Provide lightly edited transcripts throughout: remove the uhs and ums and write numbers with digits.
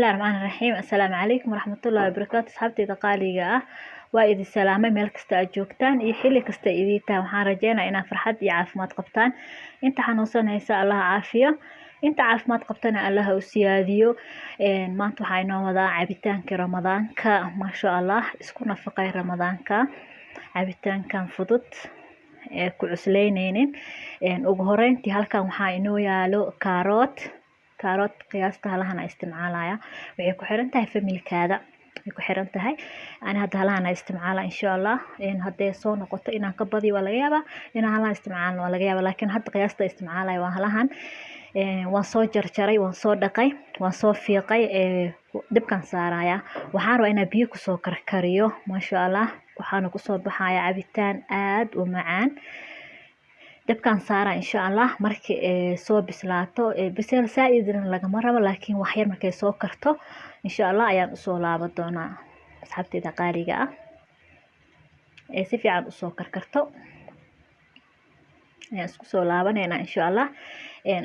Bismillahi Raxmaani Raxiim. Assalaamu calaykum waraxmatullaahi wabarakaatu. Asxaabteyda qaaliga ah, waa idin salaamay meel kasta aad joogtaan iyo xilli kasta idiin tahay. Waxaan rajeynayaa inaad farxad iyo caafimaad qabtaan. Inta xanuunsanaysa Allah caafiyo, inta caafimaad qabtana Allah u siyaadiyo. Maanta waxaa inoo wadaa cabitaanka Ramadaanka. Maasha Allah, isku nafaqay Ramadaanka, cabitaankan fudud ee ku cuslaynaynin. Ugu horeyntii, halkan waxaa inoo yaalo kaaroot. Kaaroot qiyaasta halahan isticmaalaya, waxay ku xiran tahay familkaada, way ku xiran tahay. Ani hadda halahan isticmaala. Insha Allah hadday soo noqoto inaan ka badiyo waa laga yaabaa, inaan halahan isticmaalno waa laga yaabaa, laakiin hadda qiyaasta isticmaalaya waa halahan. Waan soo jarjaray, waan soo dhaqay, waan soo fiiqay, dibkaan saaraya. Waxaan rabaa inaan biyo kusoo karkariyo. Maasha Allah, waxaana kusoo baxaya cabitaan aad u macaan. Dabkaan saara insha Allah. Markii soo bislaato, biseel saa-idna lagama rabo, laakiin wax yar markay soo karto insha Allah ayaan usoo laaban doonaa, asxaabteyda qaaliga ah. Ee si fiican usoo karkarto ayaan isku soo laabaneynaa insha Allah.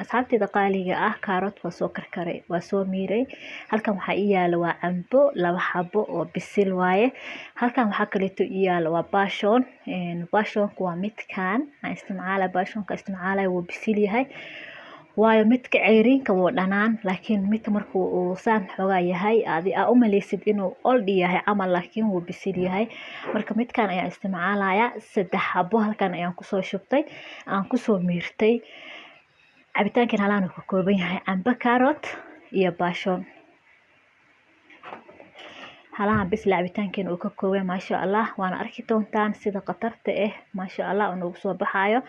Asxaabteyda qaaliga ah, kaaroot waa soo karkaray, waa soo miiray. Halkan waxaa ii yaalo waa cambo, laba xabo oo bisil waaye. Halkan waxaa kaleeto ii yaalo waa passion. Passionku waa midkan aan isticmaalaya. Passionka isticmaalaya wuu bisil yahay, waayo midka ceyriinka wuu dhanaan, laakiin midka markuu uu saan xoogaa yahay, adi aa u maleysid inuu old yahay camal, laakiin wuu bisil yahay. Marka midkan ayaan isticmaalaya. Saddex xabo halkan ayaan kusoo shubtay, aan kusoo miirtay. Cabitaankan halaan uu ka kooban yahay: cambo, carrot iyo passion. Halahan bisla cabitaankeena uu ka kooban, maasha Allah. Waana arki doontaan sida khatarta ah, maasha Allah, uu noogu soo baxaayo.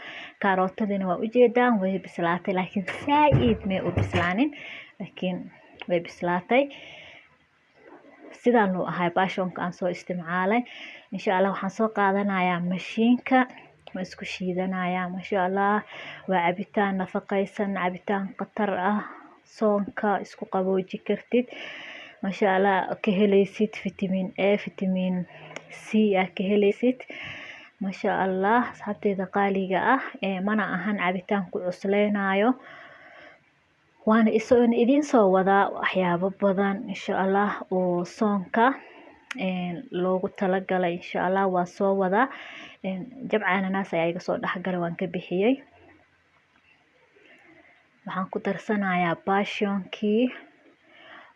Karootadina waa ujeedaan, way bislaatay, laakiin saa-id may u bislaanin, laakiin way bislaatay. Sidaan uu ahay passionka aan soo isticmaalay. Insha Allah waxaan soo qaadanayaa mashiinka, waan isku shiidanayaa. Maasha Allah, waa cabitaan nafaqaysan, cabitaan khatar ah, soonka isku qabooji kartid. Maasha Allah, ka helaysid vitamin A, vitamin C aa ka helaysid. Maasha Allah, asxaabteyda qaaliga ah, mana ahan cabitaan ku cusleynayo. Waana idiin soo wadaa waxyaabo badan insha Allah oo soonka loogu talagalay. Insha Allah waa soo wadaa. Jabca cananaas ayaa iga soo dhexgalay, waan ka bixiyey. Waxaan ku darsanayaa passionkii,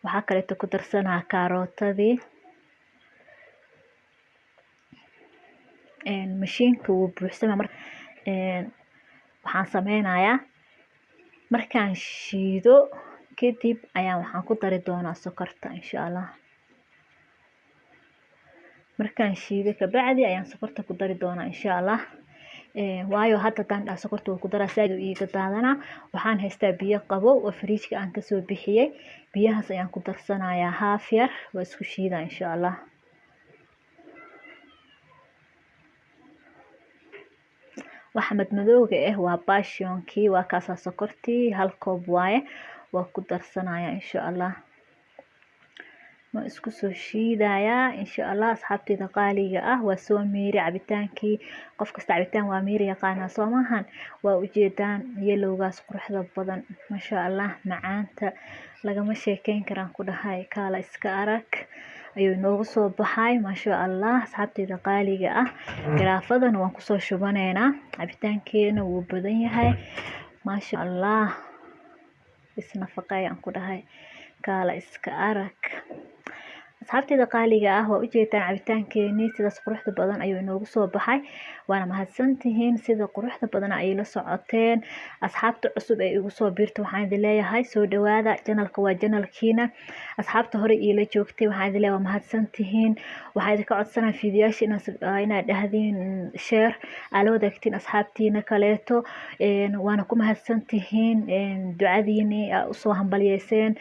waxaa kaleeto ku darsanayaa karootadii. Mashiinka wuu buuxsama. Mar waxaan sameynayaa, markaan shiido kadib ayaan waxaan ku dari doonaa sokorta insha Allah. Markaan shiido kabacdi ayaan sokorta ku dari doonaa insha Allah, waayo hadda haddaan dhaha sokorta waa ku daraa, saaid uu iiga daadanaa. Waxaan haystaa biyo qabow oo fridge-ka aan kasoo bixiyey. Biyahaas ayaan ku darsanayaa haaf yar, waa isku shiidaa insha Allah. Waxa madmadowga ah waa passionkii, waa kaasaa. Sokortii hal koob waaye, waa ku darsanayaa insha Allah, waan isku soo shiidayaa insha Allah. Asxaabteyda qaaliga ah, waa soo miiri cabitaankii. Qof kasta cabitaan waa miiri yaqaanaa, soo maahan? Waa ujeedaan yellowgaas quruxda badan, maasha Allah, macaanta lagama sheekeyn karaan ku dhahay. Kaala iska arag ayuu inoogu soo baxay, maasha Allah. Asxaabteyda qaaliga ah, garaafadana waan kusoo shubaneynaa. Cabitaankeena wuu badan yahay, maasha Allah. Isnafaqeeyaan ku dhahay, kaala iska arag. Asxaabteyda qaaliga ah, waa ujeedaan cabitaankeenii sidaas quruxda badan ayuu inoogu soo baxay. Waana mahadsantihiin sida quruxda badan ay la socoteen. Asxaabta cusub ee igu soo biirta, waxaan idin leeyahay soo dhawaada, channelka waa channelkiina. Asxaabta hore iila joogtay, waxaan idin leeyahay waa mahadsantihiin. Waxaan idinka codsanaya fiidiyoyaasha inaad dhahdiin share, aa la wadaagtiin asxaabtiina kaleeto. Waana ku mahadsantihiin ducadiini aa usoo hambalyeyseen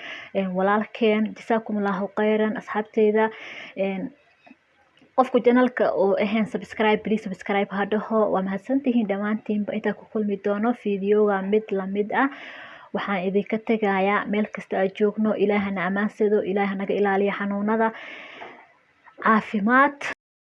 walaalkeen. Jasaakum allahu khayran, asxaabteyda. Qofku channelka oo ahayn subscribe, please subscribe ha dhaho. Waa mahadsantihiin dhammaantiinba. Intaa ku kulmi doono fiidiyoga mid lamid ah, waxaan idinka tegayaa meel kasta aad joogno, Ilaahana ammaansado, Ilaah naga ilaaliya xanuunada, caafimaad.